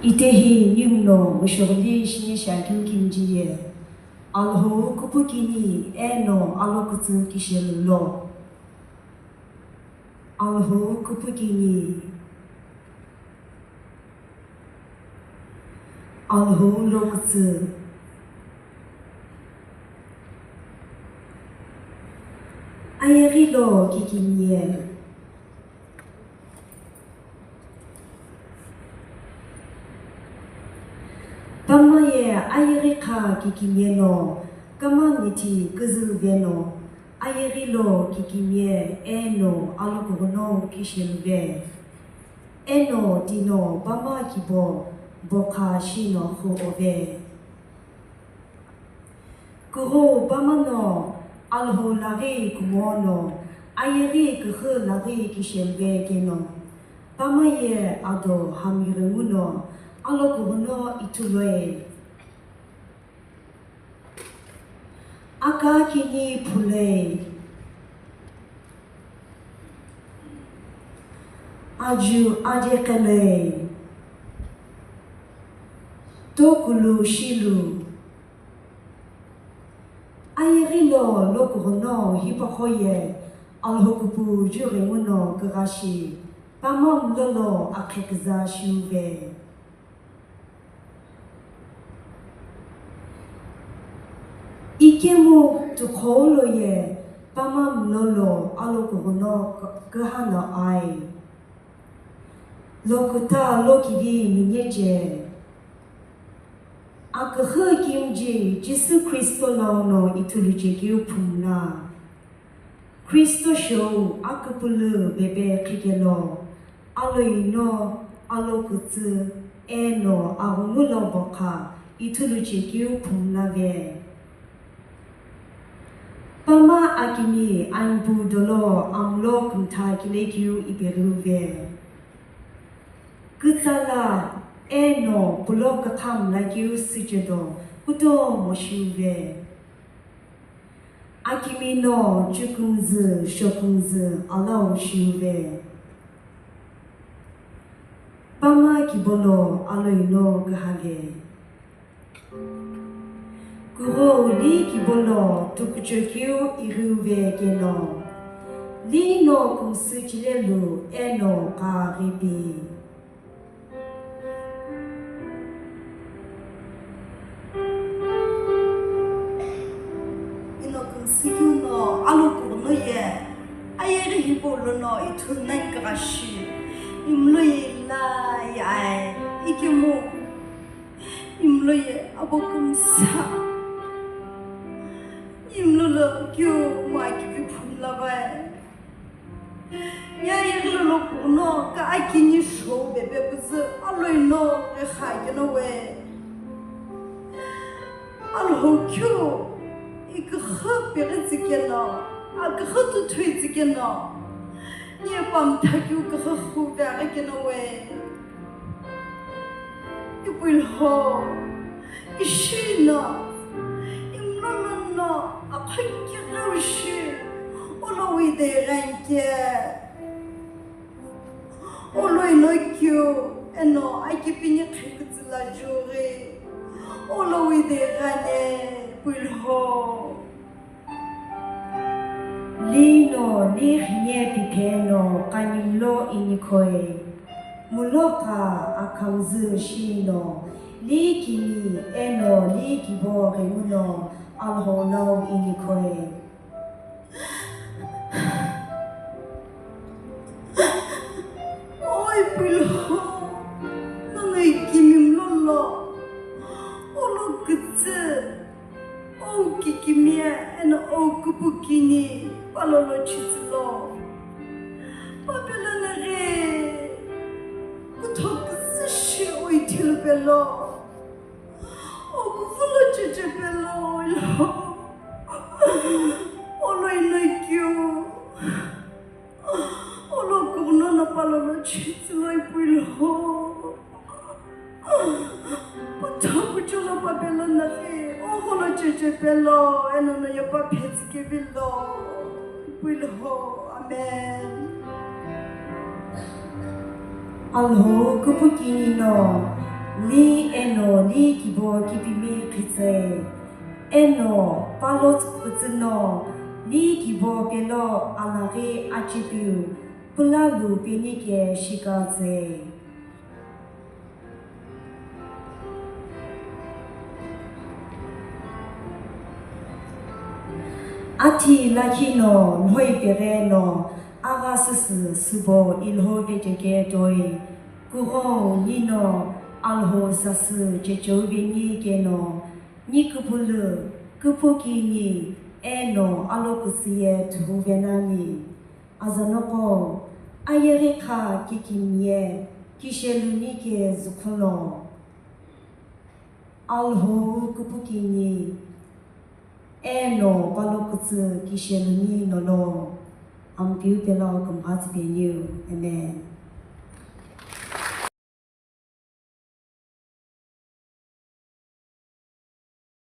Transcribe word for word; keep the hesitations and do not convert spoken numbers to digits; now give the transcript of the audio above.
Itehi ninguno mushoghuli shinishiakeu kimiji ye, Alhou kupukini eno alokütsü kishelu lo. Alhou kupukini. Alhou lokütsü. Ayeghi lo kikimiye. Pama ye ayeghi kha kikimiye no, kama mithi küzüve no, ayeghi lo kikimiye eno alokughuno kisheluve. Eno tino pama kibo bokha shino khu ove. Kughu pama no Alhou laghi kumo no, ayeghi kughu laghi kisheluve keno, pama ye ado hamighengu no alokughuno ithuloi. Aka kini phuloi. Aju aje keloi. Tokulu shilu. Ayeghi lo lokughuno hipaqo ye Alhou kupu jughengu no kughashi, pama mlolo akheküza shiuve. Ikemu tukhou lo ye pama mlolo alokughuno k-, kühano ai. Lokuta lokivi minyeche. Akühü kimiji Jisü Kristo lau no ithuluchekeu phumla. Kristo shou aküpülü bebe qhikelo, aloino, alokütsü, eno aghungu lo bokha ithuluchekeu phumlave. Pama akimi anpu dolo amlo kumtha kilekeu ipeghiuve. Kütsala eno pulo kakhamlakeu süchedo kutomo shiuve. Akimi no chukumzü, shokumzü alau shiuve. Pama kibolo aloino kühave. Kughou li kibolo tukuchokeu ighiuve keno, li no kumsü chilelu eno kaghipi. Ino kumsü keu no alokughuno ye, ayeghi hipau lono ithulu nani kughashi, imlo ye ilai ai, ikemu imlo ye abo kumsa, imlo lo keu mo akivi phumlavai. Nya yeghi lo lokughuno ka akini shou bebe püzü aloino ghi kha keno we. Alhou keu iküxü peghi tsü keno, aküxü tuthui tsü keno, nye pamtha keu küxü xu ve aghi keno we. Ipu Alhou, ishi no, imlo lono, akhoki gheu shi, olo wi de ghenke. Olo ino keu, eno akipini khekütsü la jughi, olo wi de ghane, Ipu Alhou. Li no li xine piphe no kanimlo inikhoi, mulo kha akhamzü shi no, li kimi eno li kibo ghenguno Alhou lau inikhoi. Oi Ipu Alhou, nono ikimi mlolo, olo kütsü, ou kikimiye eno ou kupukini palolo chitsülo. Papelo naghi kutho küzü shi oi thilu pelo. Okuvulo cheche pelo ilo. Olo ino keu. Olo kuno na palolo chitsülo Ipu Alhou. Kutho kucholo papelo naghi, ogholo cheche pelo, eno no yepa phetsü kevilo. Ipu Alhou, amen. Alhou kupukini no. Li eno li kibo kipimi khitsei, eno palo tsükütsü no li kibo pelo alaghi achipiu pulalu penike shikatsei. Athi lakhi no lhoi peghe no agha süsü sübo ilho vecheke toi, kughou nino Alhou sasü checheu veni keno, ni küpülü, küphu kini, eno alo kütsüye thuhu venani. Azanoko, ayeghi kha kikimiye, kisheluni ke zukhulo. Alhou küphu kini, eno palo kütsü kisheluni nolo, Ampeu pelo kümgha tsüpeniu. Amen.